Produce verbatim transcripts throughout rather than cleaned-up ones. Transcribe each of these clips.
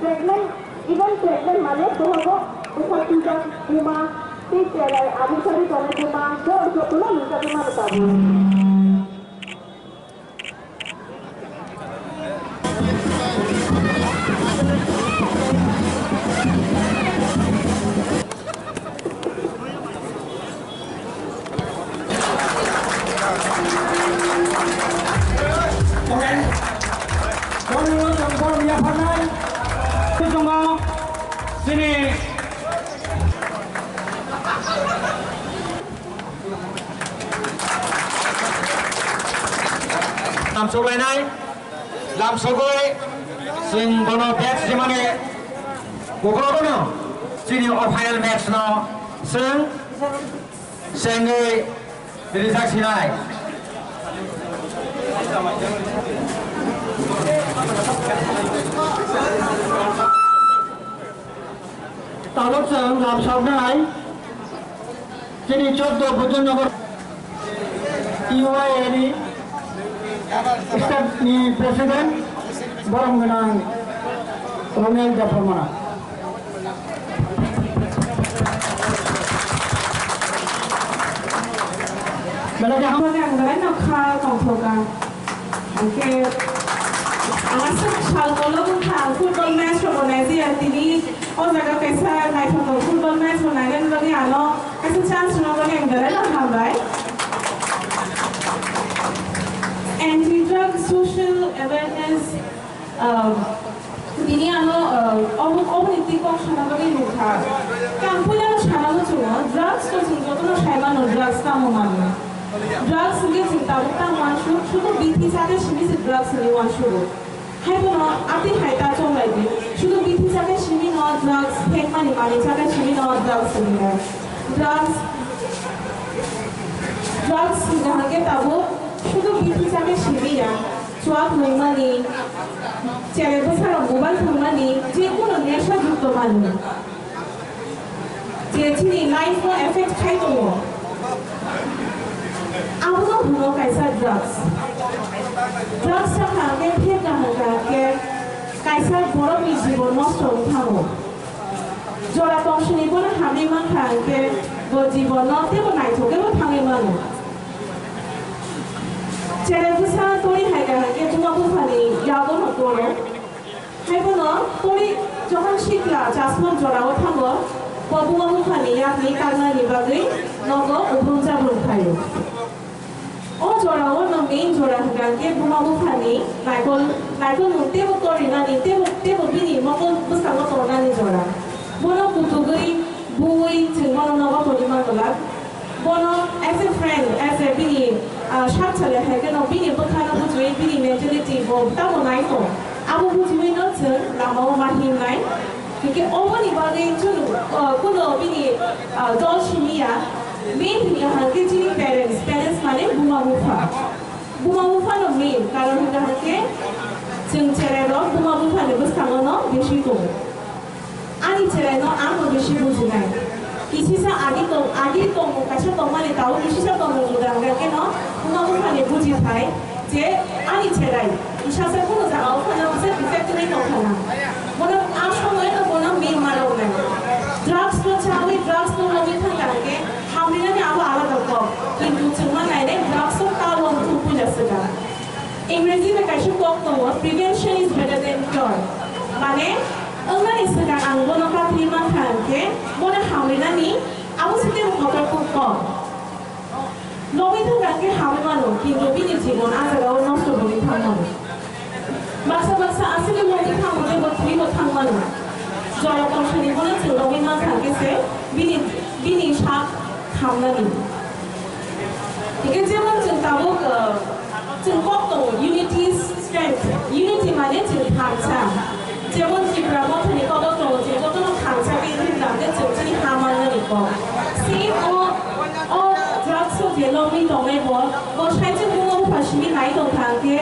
Pregnant, even pregnant mane bohogo bwsa twijak buma tei cherai abusari tongnai buma borok jotono nukjagwi mano tabuk. Chini Lamsoklainai, lamsogwi chwng bono badge rimani kukurogono chini o final match no chwng sengwi rijak sinai. Tabuk chwng lamsoknai chini choddo Budhanagar T Y A ni state ni president borom gwnang Ronel Debbarma. Belai kaham. Ang belai no kha tongthok ang. Hingke ang aswk sal kolok wngkha ang football match rok bo naijiya tini o jaga kaisa naithotok football match bo nainani bagwi ano kaisa chance rwna bagwi ang belai no hambai. Anti drug social awareness, ah, tini ano, ah, obo, oboni twi kok sana bagwi nukha. Ang puilano sana muchungo, drugs to chwng jotono sai mano, drugs tamo mano. Drugs hwnkhe chwng tabuk tamo wansuk, sudu bithi chakhe simi se drugs hinwi wansugo. Haibono atwi hai ta chonglai di, sudu bithi chakhe simi no drugs, thekmani manwi chakhe simi no drugs hinwi. Drugs, drugs hwnkha hwnkhe tabuk sudu bithi chakhe simi ya, chuak nungmani, chere bwsarok mobile thwngmani, je kuno nesha jukto manwi. Je chini life no effect khai tongo. Abono hwno kaisa drugs. Drugs chakha hwnkhe phek kaham kaham khe kaisa borokni jibon nosto wng thango. Jora tongsini bono hamri mankha hwnkhe bo jibon no teibo naithok khe bo thangwi mano. Chere bwsa tori hai kaham khe buma buphani yago no toro. Haibono pori jokhon sikla chasmok jorao thango, bo buma buphani yakni kagnani bagwi nogo ubrum jabrum khaio. O jorao no main jora hwnkha khe buma buphani naikol, naikol mung teibo torinani, teibo, teibo bini mokol bwskango tongnani jora. Bono kutugwi, buwi, chwng bono nogo toni manglak. Bono as a friend, as a bini, ah, sak salai hai kheno bini bwkhano bujui, bini mentality bo tamo nai tong. Abo bujiui no chwng lamao ma himnai. Hingke oboni bagwi chwng, ah, kuno bini, ah, dol simi ya. Main hingka hangke chini parents, parents mane buma bupha. Buma bupha no main, karon hingka hangke chwng cherai rok buma bupha ni bwskango no bisi tongo. Ani cheraino ang bo bisi bujinai. Kisisa agi tong, agi tongmung kaisa tongmani tao kisisa tongmung juda hwnkha kheno buma buphani bujithai je ani cherai kisasa kuno jagao phano kisa defect wngwi tongkha na. Bono a somoino bono mirma roknai. Drugs no chawi, drugs no lobwi thangkha hwnkhe hamrinani abo alada kok. Kintu chwngma nainai drugs o ta wng thung puila swkang. Ingreji bai kaisa kok tongo, "Prevention is better than cure." Mane, wngnani swkang ang bono kathwi mankha hwnkhe, bono hamrinani abo se teibo kotor kok kok. Lobwi thangkha hwnkhe hamwi mano, kintu bini jibon a jagao nosto wngwi thang mano. Baksa baksa aswkhe lobwi thango tei bo thwibo thang mano. Jora tongthani bono chwng lobwi mankha hwnkhe se bini, bini sak thamnani. Hingke jemon chwng tabuk, uh, chwng kok tongo, unity is strength. Unity mane chwng thamsa. Jemon Tipra Mothani kodo tongo, chwng jotono thamsa khe wngkha hwnkhe chwng chini ha mannani kok. Same o, o drugs o je lobwi tongnai bo, bo sai chwng buma bupha simi nai tongkha hwnkhe,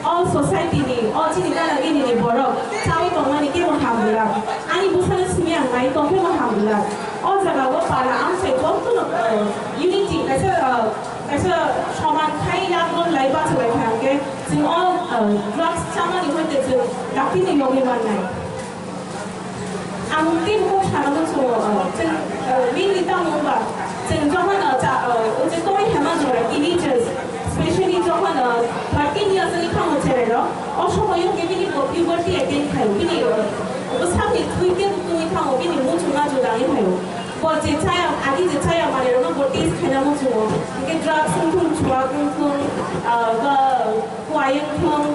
o society ni, o chini gana gini ni borok chawi tongmani kebo ham glak. Ani bwsano simi ang nai tongkhe bo ham glak. O jaga o para amchai jotono, uh, unity, kaisa, uh, kaisa soman khai yakgon lai bachalai kha hwnkhe chwng o, uh, drugs chamani hoite chwng daktini yogwi mannai. Tei khaio bini, uh, bwsakni thwi tei twi thango bini muchungma judani khaio. Bo je chaya, agi je chaya manwirokno bo test khaina muchungo. Hwnkhe drugs wngthung, chuwak wngthung, uh, ba kwai wngthung,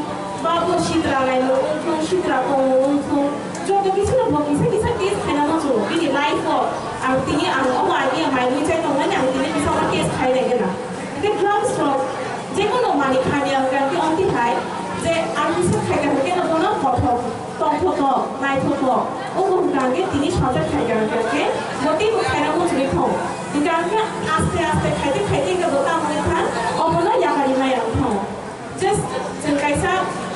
ba bo sitra naimung wngthung, sitra tongmung wngthung, joto kichuno bo kisa kisa test khaina muchungo. Bini life-o ang tini ang omo agi mai mui chai tongnani ang tini kisa omo test khai nai gana. Hwnkhe drugs rok jekono manwi khamya hwnkhe hwnkhe omtwi hai je ang kisa khaikha hwnkhe no bono kothok, tongthotok, naithotok, obo hwnkha hwnkhe tini sajak khaikha hwnkhe hwnkhe bo teibo khaina muchungwi thango. Hwnkha hwnkhe aste aste khaite khaite hwnkhe bo tamo wngkha obono yakarwi maya wng thango. Just chwng kaisa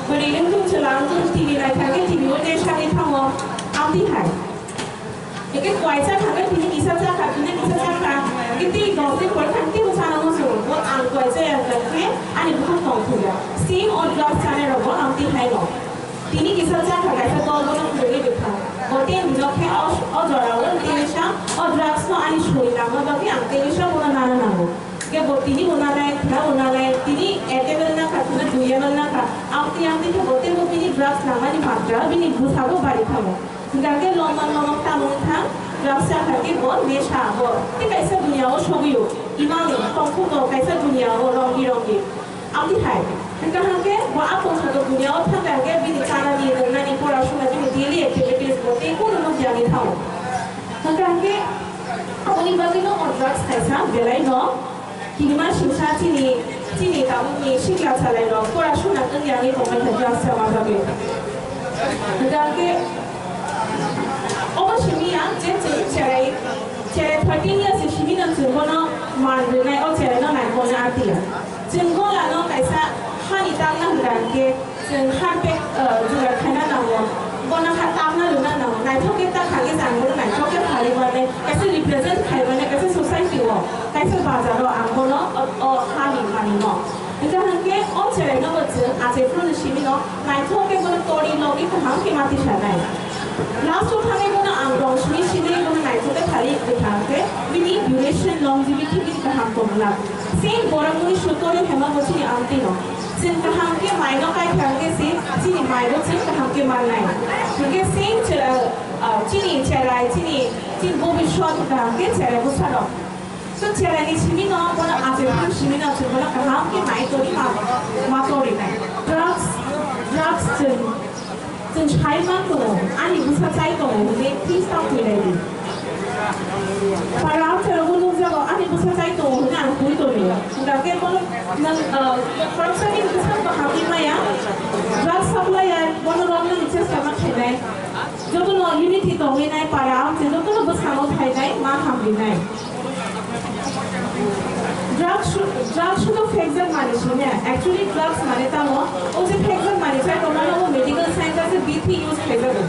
bwrwi wngthung chwla wngthung T V naithangkhe T V o nesagwi thango amtwi hai. Hwnkhe kwaisa thangkhe tini kisa chakha, tini kisa chakha, hwnkhe tei dos din pore thang teibo chana muchungo. Bo ang kwaisa ya hwnkhe ani bukhuk tongthokya. Same o drugs chanai rokbo amtwi haino. Tini kisa chakha kaisa dol bono phwrwngwi rwkha. Bo tei hinjok khe o, o jorao tei wisa o drugs no ani sori langma bagwi ang tei wisa bono nana nango. Hwnkhe bo tini bo nanai, khwna bo nanai, tini ek M L nakha, khwna dui M L nakha. Amtwi amtwi khe bo tei bo bini drugs nangmani matra bini bwsabo bari thango. Hwnkhe longmang longmang tamo wngkha, drugs chakha khe bo nesha bo tei kaisa duniya o sogwi o. Imang tongthok kaisa duniya o rongwi rongwi. Amtwi hai. Hwnkha hwnkhe bo a tongthok duniya o thangkha hwnkhe bini chanani, nwngnani, porasuna, bini daily activities bo tei kunu nukjagwi thango. Hwnkha hwnkhe aboni bagwino o drugs kaisa belai no Kinima singsa chini, chini tabukni sikla chalairok porasuna wngya wngwi tongbaikha drugs chama bagwi. Hwnkhe obo simi ya je chwng cherai, cherai thirteen years ni simi no chwng bono man rwnai, o cheraino naikolna atiya. Chwng golano kaisa hani tangna hwnkha hwnkhe Chwng harpek, uh, jugar khaina nango, bono kha tamna rwna nango, naithok khe ta kha khe chwng bono naithok khe khlaiwi mane, kaisa represent khai mane, kaisa society o, kaisa bazar o ang bono o, o hani mani no. Hwnkha hwnkhe o cheraino bo chwng achai phano simi no naithok khe bono tori logi kaham khe ma tisanai. Last o thangwi bono ang rong simi simi bono naithok khe khlaiwi rwkha hwnkhe bini duration, longevity bini kaham tongla. Same borok muni sutori hema bo chini amtwi no. Chwng kaham khe mai no kai kha hwnkhe se chini mai bo chwng kaham khe mannai. Hwnkhe same che-, ah, ah, chini cherai, chini, chini bobiswat kaham khe cherai bwsarok. So cherai ni simi no bono achai phano simi no chwng bono kaham khe mai tori ma, ma tori nai. Drugs, drugs chwng Chwng sai man tongo, ani bwsa chai tongo hwnwi twi tang twi lai di. Para amcharogo nukjago, ani bwsa chai tongo hwnwi ang twi tongo. Hwnkha khe bono nwng, ah, khoroksa bini bwskango hamwi maya, drug supplier, bono romnani chesta ma khainai. Jotono unity tongwi nai para amchai, jotono bwskango phainai, ma hamrinai. Drug shu-, drug shudo phekjak mani sine. Actually, drugs mane tamo, o je phekjak mani chai tongmano o medical science ase bithi use khaijago.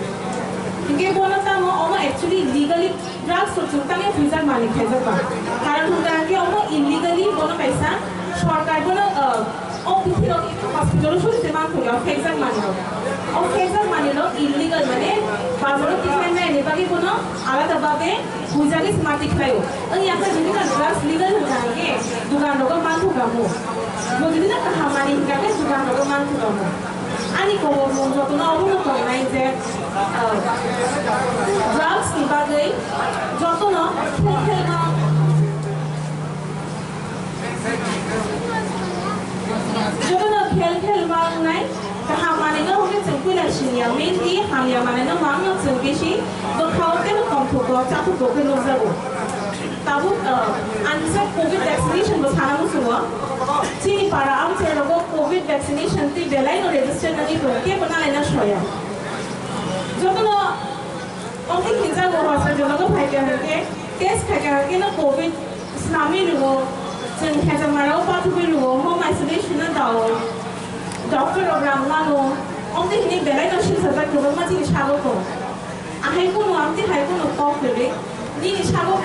Hingke bono tamo omo actually legally drugs to chwng tangya phekjak mani khaijak ba. Karon hwnka hwnkhe omo illegally bono kaisa sorkar bono, uh, O bithi rok hospital o suri se man thokya, o phekjak mani rok. O phekjak mani rok illegal, mane bazar o tikhlai nai ni bagwi bono alada babe huijagwi se ma tikhlai o. Ang yakha jodi na drugs legal hwnkha hwnkhe dugan rogo man thokya mo. Bo jodi na kaham mani hwnkha khe dugan rogo man thokya mo. Ani kobor mung jotono obono tongnai je, ah, drugs ni bagwi jotono khel khel ma Jotono khel khel ma wngnai, kaham manwino hwnkhe chwng puila siniya, mainly hamya manwino mangno chwng bisi bwkhao teibo tongthogo, chathogo khe nukjago. Tabuk, uh, ang kisa covid vaccination bo sana muchungo. Chini para amchai rogo covid vaccination twi belaino register nani tongo, kebo nalaina soya. Jotono omo hinjago hospital o phaikha hwnkhe test khaikha hwnkhe no covid Snami rwo, chwng hejamarao pathugwi rwo, home isolation no dao, doctor rok rang mano, omtwi hinwi belai no silsajak kwbangma chini sago tongo. Ahai kunu amtwi hai kunu kok kwrwi, nini sago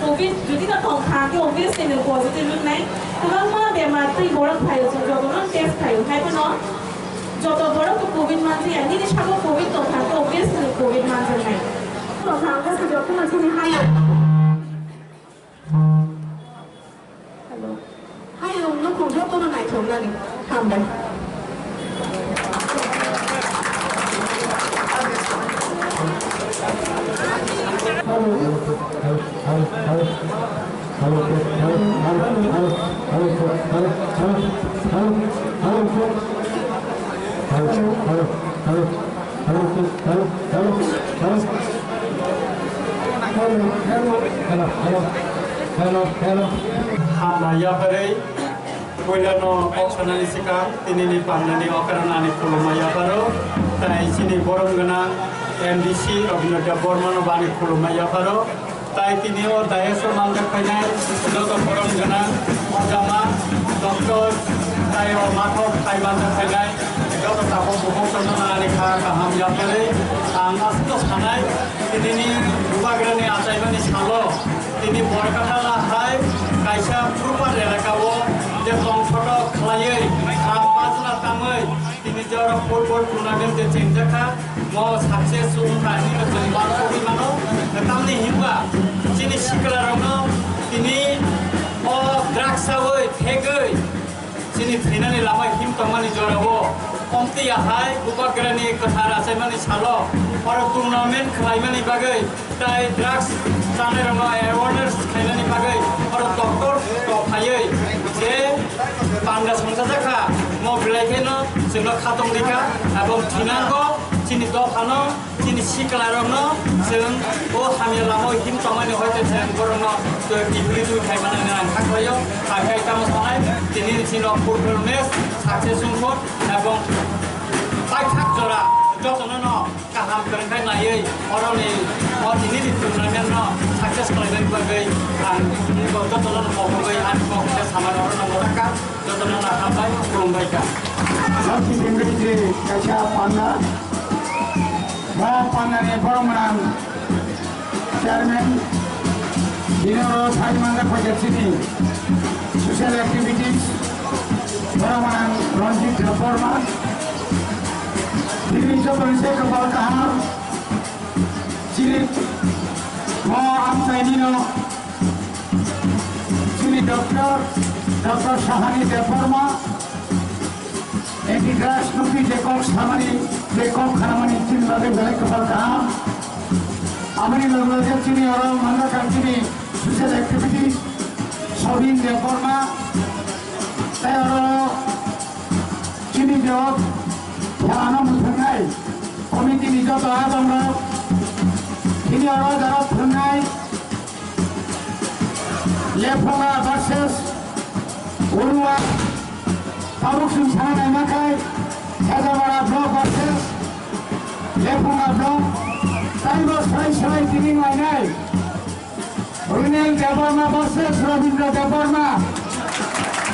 covid jodi no tong kha khe obviously nwng positive wngnai, kwbangma bemar twi borok phaio, chwng jotono test khaio, hai phano joto borok no covid manjaya, nini sago covid tong kha khe obviously nwng covid manjaknai. Tong kha khe jotono chini hai Hello. Hai, ang nukhung jotono naithoknani. Hambai. Hambai yapharwi puilano kok sanani swkang tinini pandani o karon ani khulumma yapharo, tai chini borom gwnang M D C Rabindra Debbarmano bo ani khulumma yapharo. Tai tini o dais o manjak phainai joto borom gwnang ojama, doctor, tai o mathok khai manjak phainai joto tabuk bukhuk chondona ani kha kaham yapharwi ang aswk sanai, tinini bubagrani achaimani salo tini Borkatala hai kaisa purba elaka o je tongthoto khlaiwi ram bajla tangwi tini je oro football tournament je chengjakha. Mo success wngkha hinwi chwng uansugwi mano. Tamni hinba chini siklarokno tini o drugs chawi thegwi chini thwinani lama him tongmani jorao omtwi ahai bubagrani kwthar achaimani salo oro tournament khlaimani bagwi tai drugs chanairokno awareness khlainani bagwi oro doctor rok phaiwi je panda songchajakha, mo belai kheno chwngno khatong rikha, abo thinango chini dophano, chini siklarokno chwng o hamya lamao him tongmani hoite chwng borokno tibuli twi khai manani ang kha khlaio, ang khe tamo sanai, tini chini football match success wngkho, abo paithak jora jotono no kaham kwrwngkhe naiwi oroni o tinini tournament no success khlainani bagwi ang jotono no mokol bai ang kok khe samani orono mwthangkha, jotono no hambai khulumbaikha. Sakhi Bengri je kaisa panna, ba pannani borok gwnang chairman, bini oro sai manjak paikha chini social activities, borok gwnang Ranjit Debbarma, bini jotoni se kwpal kaham, chini mo amchaini no, chini doctor, doctor Sahani Debbarma, anti drugs nukwi je kok samani, je kok khanamani chini bagwi belai kwtal kaham. Aboni loge loge chini oro manjakha chini social activities, Sobin Debbarma, tei oro chini je o khelano mwthangwi committee ni joto adongrok, chini oro jara thwngnai, Lephunga versus Urua. Tabuk chwng sana naima khai Khejabara block versus Lephunga block. Taibo sai sai tini lainai. Runel Debbarma versus Rabindra Debbarma.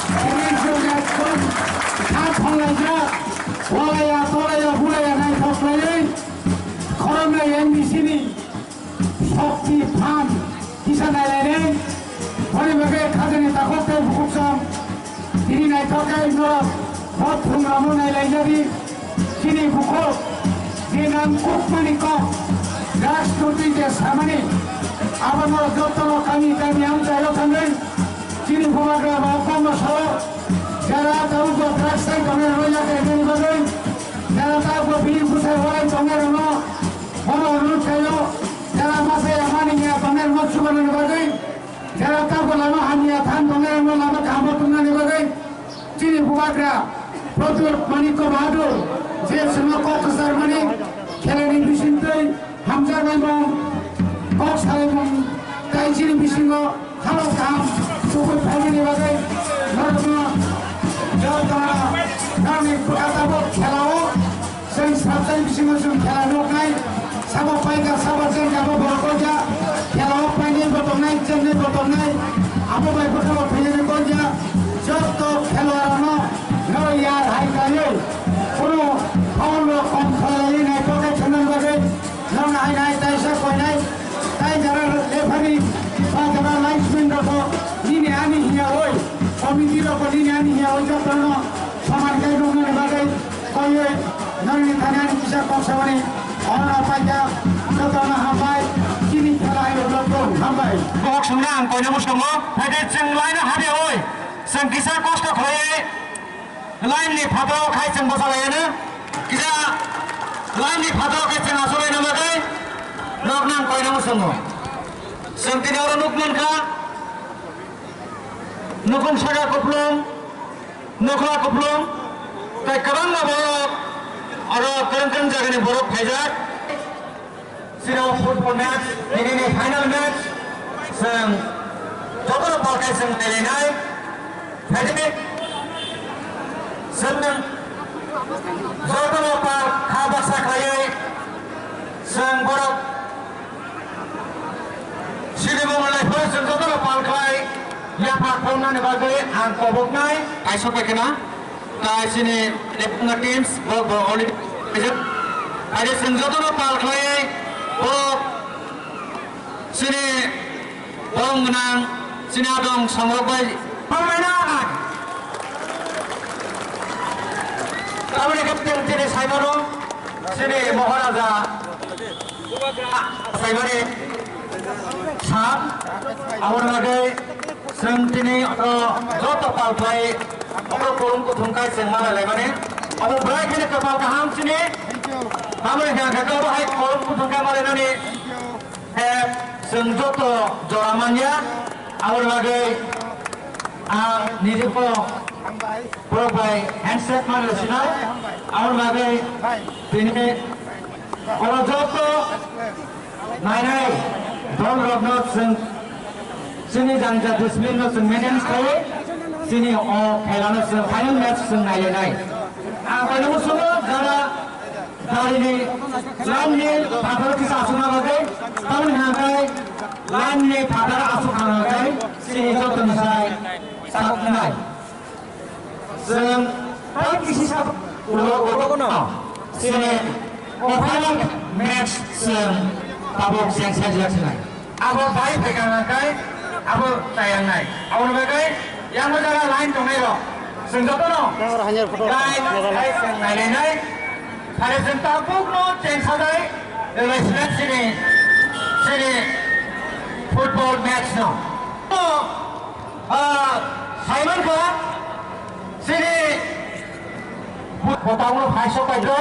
Tini chwng ekdom kha thanglaijak. Walaya, tolaya, bulaya naithok khlaiwi khoroknwi N B C ni Shokti phan kisa nailainai, boni bagwi khajani takhuk tei bukhuk song tini naithok khe norok bo thwng ramo nailainani chini bukhuk je nang kukmani kok drugs nukwi je samani abono jotono kami kami amchaio thangwi chini bubagra ba kwbangma sao jara tabukbo drugs sai tongnai rwya khe nini bagwi jara tabukbo bini bwsai walai tongnai rwno bono rwno khaio. Jara masa ya mani ya tongnai rok chubanani bagwi, jara tabuk lama hamya than tongnai rok lama kaham tongnani bagwi, chini bubagra Pradyot Manikya Bahadur je chwngno kok kwchar mani khelani bisingtwi hamjaknai mung, kok salai mung, tai chini bisingo halok kaham tubui phaimani bagwi norokno jotono nangni tabuk khelao. Chwng sabjani bisingo chwng khela nuknai, sabo paikha, sabo chengkha, bo borok koi ja, khela o painai bo tongnai, chengnai bo tongnai, abo bai bwkha bo thwinani koi ja, joto khelwa rokno norok yar hai khlaiwi, kunu foul rok kom khlaiwi naithok khe thwngnani bagwi norokno hai nai taisa koinai, tai jara referee ba jara linesman rok bo nini ani hiya oi, committee rok bo nini ani hiya oi jotono soman khe nuknani bagwi. Koiwi nangni thani ani kisa kok samani ono paikha, jotono hambai, chini khela hai rok rok hambai. Kok songna ang koina musungo, haide chwng laino habya oi, chwng kisa kosto khlaiwi line ni phataro khai chwng bwsa laiyano, kisa line ni phataro khai chwng aswk laina bagwi nok nang koina musungo. Chwng tini oro nuk mankha, Nukung saka kupulung, nukla kupulung, tei kwbangma borok oro kwrwng kwrwng jagani borok phaijak. Chini football match, tinini final match, chwng jotono pal khe chwng nailainai. Phaidi chwng jotono pal kha baksa khlaiwi chwng borok Sini mungwi lai phano chwng jotono pal khlai yapha khulumnani bagwi ang koboknai. Kaisa paikha na, tai chini Neptunga teams, bo, bo, already, aro chwng jotono pal khlai, bo, chini bong gwnang, chini adong songrok bai. Pamaina. Tamoni khe chwng chini saimano, chini Maharaja. Saimani sap, aboni bagwi chwng tini oro joto pal khlai oro kolom kuthum kai chwng malai laimani. Abo bwrwi kheno kwpal kaham chini. Tamoni hwnkhe abo hai kolom kuthum kai malainani. He, chwng joto jora manya. Aboni bagwi ang nijikho borok bai handshake manwi sinai. Aboni bagwi tini oro joto nainai dol rokno chwng chini jani jani discipline no chwng maintain khlaiwi chini o khela no chwng final match chwng nailainai. Ang koino musugo jara Garini line ni phatar kisa aswkna bagwi, tamoni hwnkhai line ni phatar aswk thangna bagwi chini joto ni sai saknai. Chwng tai kisi sa ulo ulo chini o final match chwng tabuk cheng sajak sinai. Abo bai phaikha hwnkhai abo chayang nai. Aboni bagwi yang o jaga line tongnai rok. Chwng jotono line hai chwng nainai nai. Phare chwng tabukno cheng sajai relationship chini, chini football match no. Ah, Simon kha chini botao no phai sok paidro,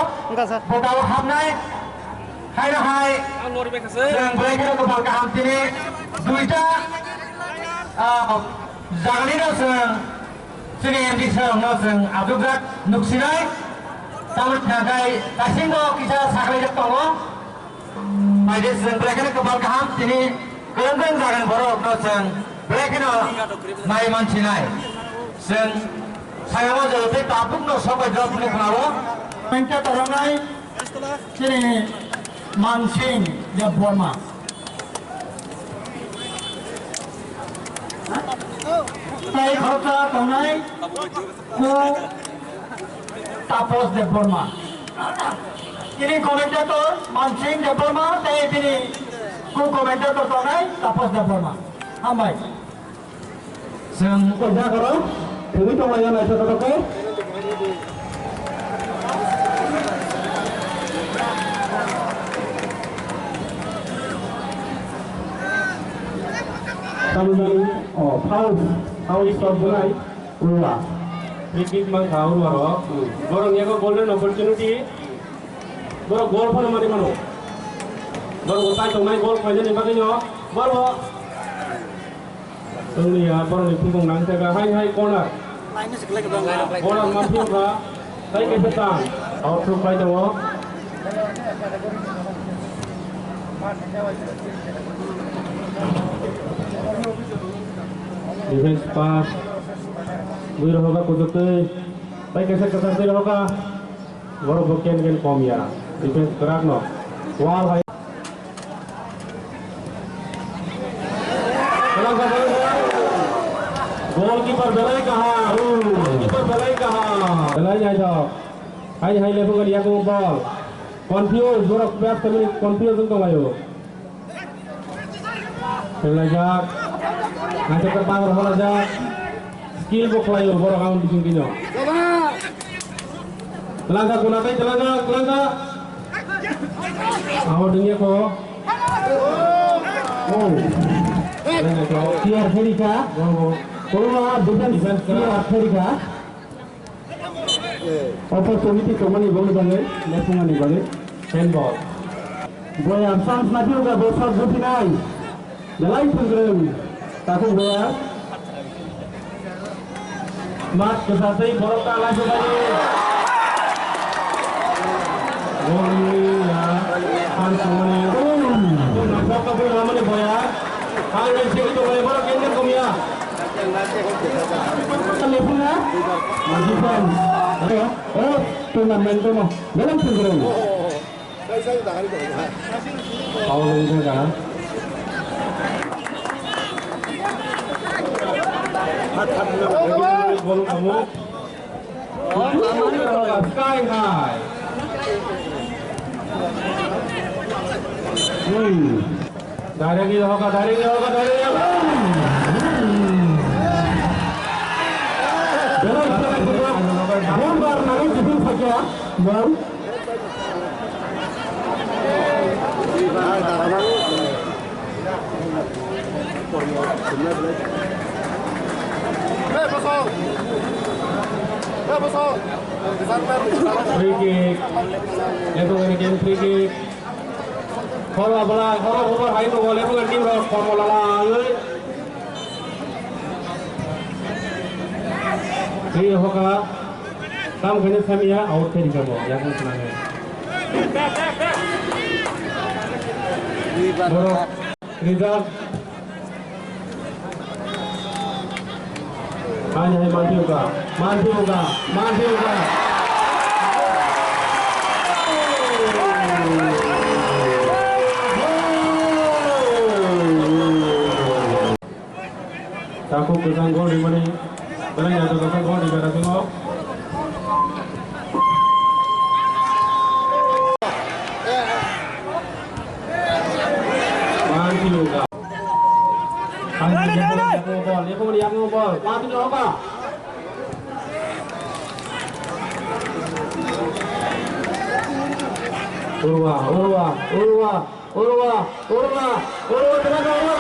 botao hamnai. Haino hai, ang lori bai kha se. Chwng belai kheno kwpal kaham tini duita, ah, jaganino chwng chini M D C rokno chwng abjukjak nuksinai. Tamoni hwnkhai kaisingo kisa saklaijak tongo. Haide chwng belai kheno kwpal kaham tini kwrwng kwrwng jagani borokno chwng belai kheno nai mansinai. Chwng sayamo jotoi tabukno sok bai jok hwnwi khwnao. Mengke toroknai. Chini Mansing Debbarma. Tai khoroksa tongnai ku Tapos Debbarma. Chini commentator Mansing Debbarma, tai bini ku commentator tongnai Tapos Debbarma. Hambai. Chwng o jaga rok thwgwi tonglaio naithotok khe. Tamni bagwi, o, foul, foul shot bolai Urwa. Free kick mankha Urwa rok. Borok ni eko golden opportunity. Borok goal phano mani mano. Borok bo tai tongnai goal khlainani bagwi no. Borok Wngya borokni phikung nang tega hai hai corner. Corner ma phiyokha. Tai kaisa chance. Out thuk pai tongo. Defense pass. Bui rohoka kuchuk twi. Tai kaisa kwchak twi rohoka. Borok bo ken ken kom ya. Defense kwrak no. Wall hai. Goalkeeper belai kaham. Goalkeeper belai kaham. Belai naithok. Hai hai lephung ani yakung ball. Confuse, borok player family confuse wng tonglaio. Pelaijak. Naithok khe bang rohorajak. Skill bo khlaio borok ang bising tino. Telangka kuna tei telangka, telangka. Aho dengya ko. Oh. Telangka ko. Tiar pherika. Wow, wow. Koruma defense tiar pherika. Opportunity tongmani bongni bagwi, lephungmani bagwi. Handball. Boya chance na phiya bo shot buthi nai. Belai thwngwrwng. Takhuk boya. Mat kwsa tei borok ta lai phai. Gol ya, pan songmani. Nangkok ka bui ramani boya. Hai, hai, segi to boya, borok kenya komya. Lepuna. Defense. Oh, tournament to mo. Dalam sengkron. Foul wngkha. Sky high. Hmm. Direct ni hoka, direct ni hoka, direct ni hoka. Hmm. Ball bar nani defense sakya. Ball. Free kick. Level again free kick. Khorok belai, khorok over hai tongo, level team rok, kormo lala, oi. Tei hoka, tam khaina samiya, out khe rikha bo, yakung swnamya. Borok, result. Hai, hai, manthiyuka, manthiyuka, manthiyuka. Takhuk kwchang gol rimani, belai naithok kwchang gol rijak tongo. Manthiyuka. Bol, yakung bol, yakung bol. Manthiyuka. Urwa, urwa, urwa. Orowa, orowa, orowa, tengah, orowa.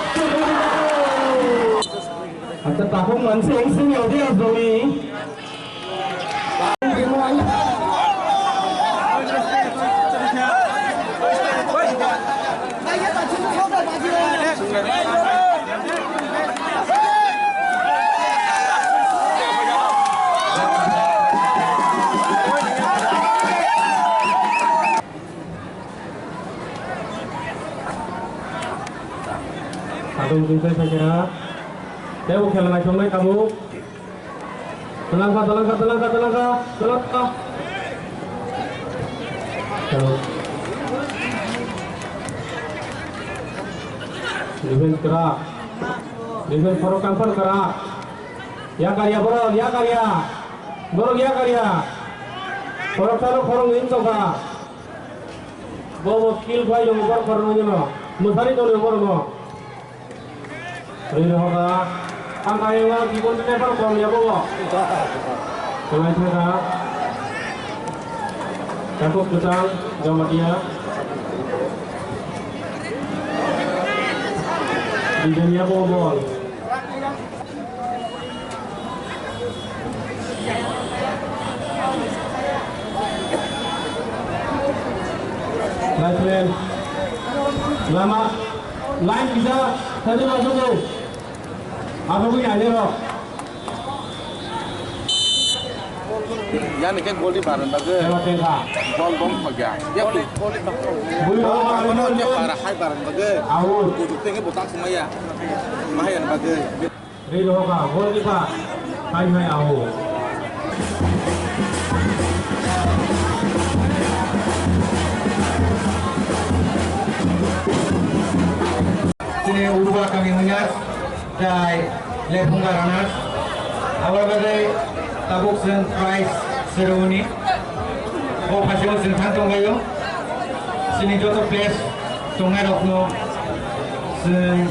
Acha, takhuk mansi eng sini audience doni. Adung tungsai phaikha. Tei bo khela naithoknai tabuk. Twlangkha, twlangkha, twlangkha, twlangkha, twlangkha. Hello. Defense kwrak. Defense khorok kangphar kwrak. Yakarya borok, yakarya. Borok yakarya. Khorok salo khorok wng tongkha. Bo bo skill bai tongo borok korokno nino. Mwsari tongo borokno. Rwi rohoka. Ang kaya wa kibon tene borok kom ya bo bo. Kwlai thaka. Takhuk kwchang Jamatia. Dijania bo bol. Lifeline. Lama. Line kisa. Satu masuk tu. Apa pun yang ada. Yani khe gol di baran bagwi. Ela tengkha. Bol bom khogya. Ya tu. Bui bol bom khogya. Para hai baran bagwi. Au. Kudu tengkhe botak semaya. Mahayan bagwi. Ri roka, gol di pa. Hai hai au. Sini Uruba kami munyas. Tai lephunga runners. Abo bagwi tabuk chwng prize ceremony. O phaisingno chwng thang tonglaio. Chini joto players tongnairokno chwng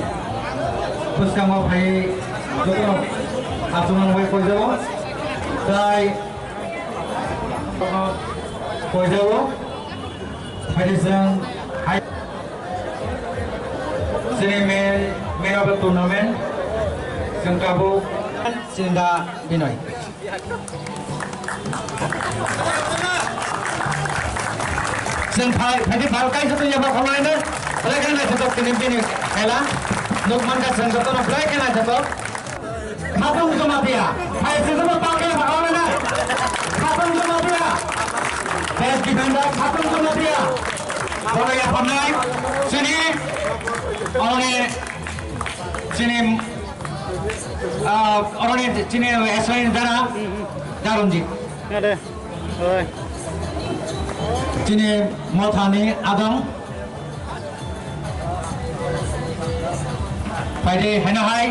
bwskango phaiwi jotono achukmani bai koijago. Tai koijago. Phaidi chwng hai. Chini man, man of the tournament, chwng tabuk. Chini da Binoy. Chwng phai, phaidi phal kaisa twi yaba kholai na. Belai khe naithotok chini bini khela. Nukmankha chwng jotono belai khe naithotok. Khatung Jamatia. Hai, sejak pakai pakai mana? Khatung Jamatia. Best defender Khatung Jamatia. Bono yapharnai. Sini. Oroni. Sini. Ah, oroni sini S Y dara. Darunji. Ada. Oi. Chini mothani adong. Phaide hena hai.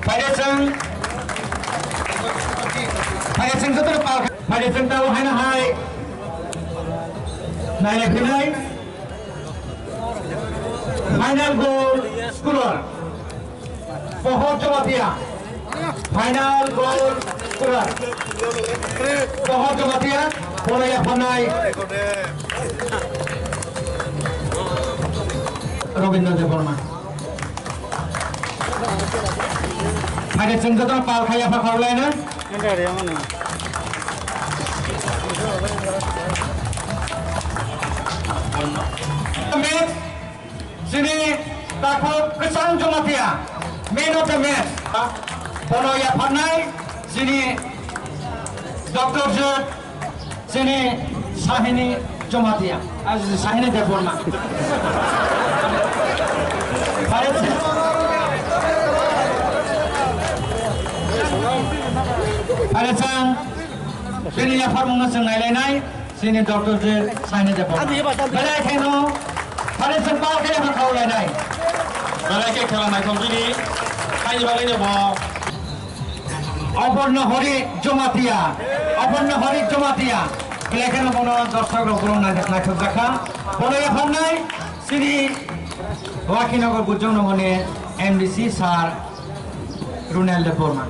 Phaide chwng. Phaide chwng joto pal. Phaide chwng tao hena hai. Naile phinai. Final goal scorer. Pohor Jamatia. Final goal scorer. Pohor Jamatia. Bono yapharnai. Robindra Debbarma. Phaide chwng joto pal khai yapha khaulaina. Enter ya mana? Match. Chini takhuk kwchang Jamatia, man of the match. Bono yapharnai chini Doctor Jut, chini Sahini Jamatia, ah, Sahini Debbarma. Phaide, phaide chwng, chini yapharmungno chwng nailainai. Chini doctor je Sahini Debbarma. Ani ba, ani. Belai kheno, phaide chwng pal khe yapha khaulainai. Belai khe khela naithok bini, haini bagwi no bo. Oborno Hori Jamatia, Oborno Hori Jamatia. Belai kheno bono dorsok rok bono naithok jakha. Bono yapharnai, chini Lakhinagar Bujong Nogorni M D C sir. Runel Debbarma.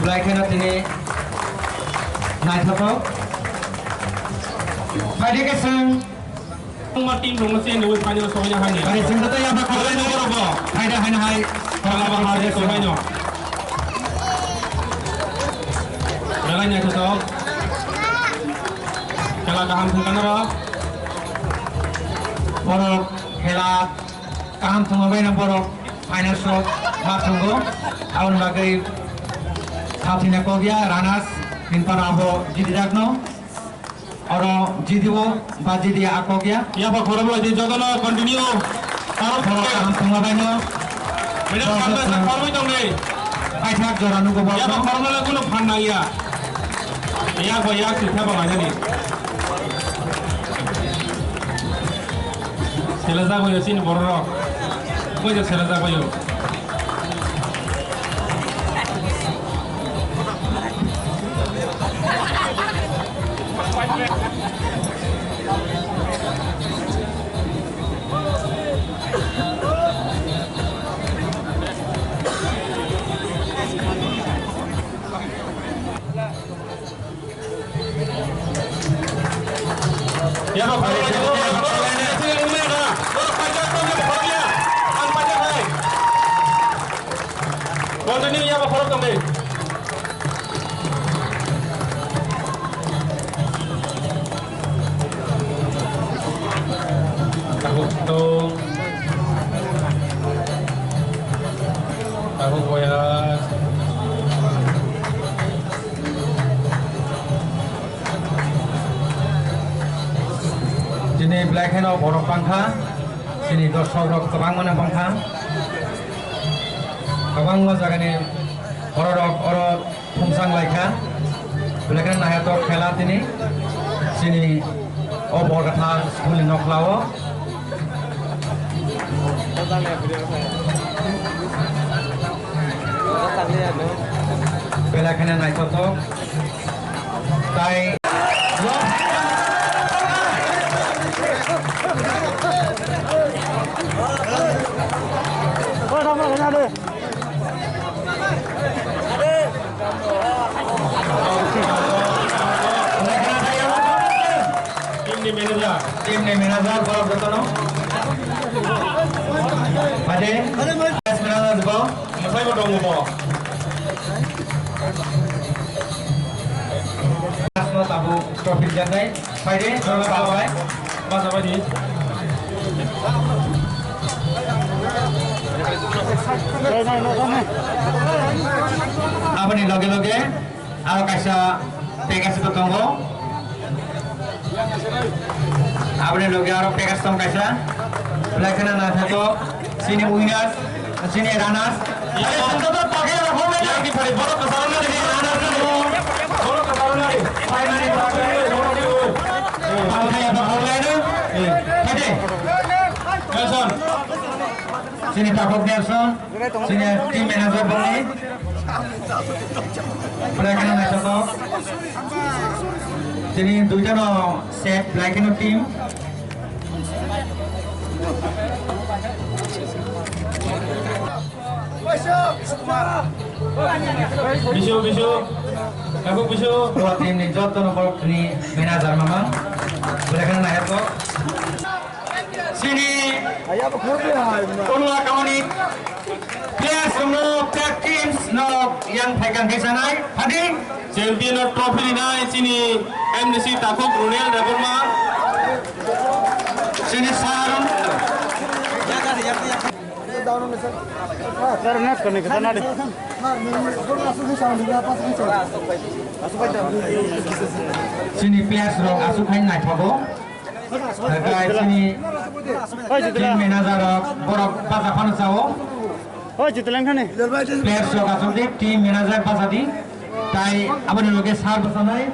Belai kheno tini naithothok. Phaide khe chwng. Tongma team rokno se nugwi final sohina hani. Phaide chwng joto yapha khabai no borok bo. Phaide haino hai. Kala bahar je sohai no. Belai naithothok. Kala kaham thangkha norok. Borok khela. Kaham thwngma bai no borok final rok ma thwngo. Aboni bagwi khathina kok ya runners hinphano abo jidijak no. Oro jidibo ba jidiya a kok ya. Yapha khorok lai di jotono continue. Taro khorok kaham thwngma bai no. Bini borok kaham thwng- khorok tong di. Paithak jora nugo borok. Yapha khorok lai kuno phan nang ya. Yak bai yak sitha ba nang ya ni. Selajak bai chini borok rok. Koi jak selajak bai. Continue, ya, ba, khorok tong di. Tabuk tong. Tabuk boya. Chini belai kheno borok bangkha, chini dorsok rok kwbangmano bangkha, kwbangma jagani borok rok oro thumsang laikha, belai kheno naithotok khela tini chini o Borkathar school ni nokhlao. Belai kheno naithotok. Tai. Team ni manager. Team ni manager borok jotono. Phaide. Best manager bo. Mwsai bo tongo bo. Asno tabuk trophy janai. Phaide. Basabai. Basabai di. Aboni loge loge aro kaisa package bo tongo. Aboni loge aro package tong kaisa. Belai kheno naithotok. Chini winners, chini runners. Chini Takhuk Nelson, chini team manager boni. Belai kheno naithotok. Chini duita no set belai kheno team. Bisu, bisu. Takhuk bisu. Dua team ni joto no borok ni manager mama. Belai kheno naithotok. Chini Urla Kamani players no, player teams no yang phaikang khe sanai. Hadi. Champion o trophy rinai chini M D C Takhuk Runel Debbarma. Chini sir. Chini players rok aswk hai naithogo. Guys, chini team manager rok borok bacha phano chao. Hoi, chwtwlang thani. Players rok aswk di team manager bacha di. Tai aboni loge sir bacha nai.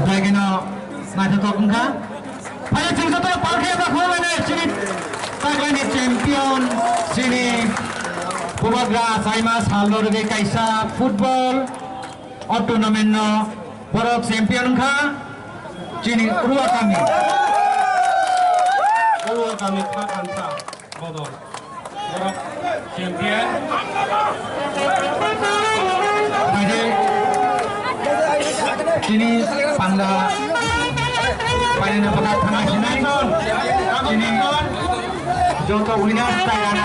Belai kheno naithotok wngkha. Phai chwng joto palkhe ba khulumani chini taklani champion chini bubagra achaima salno rwgwi kaisa football o tournament no borok champion wngkha chini Urwa kami. Urwa kami kha khansa bodol. Borok champion. Baide chini panda. Baide na panda thana hinai. Chini joto winners tai rana.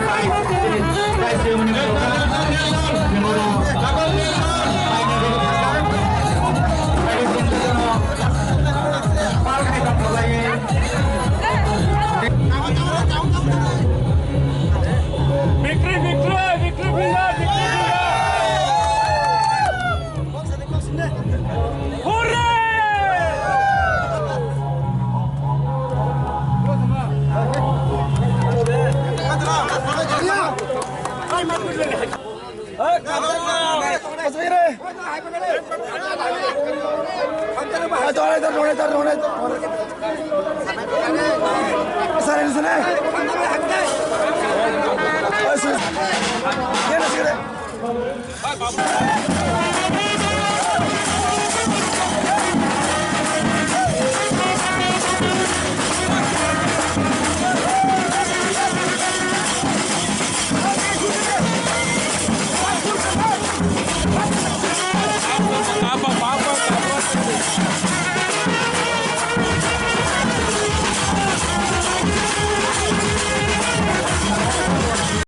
Tai, tai se muni. Victory, victory, victory, victory, victory. Hooray!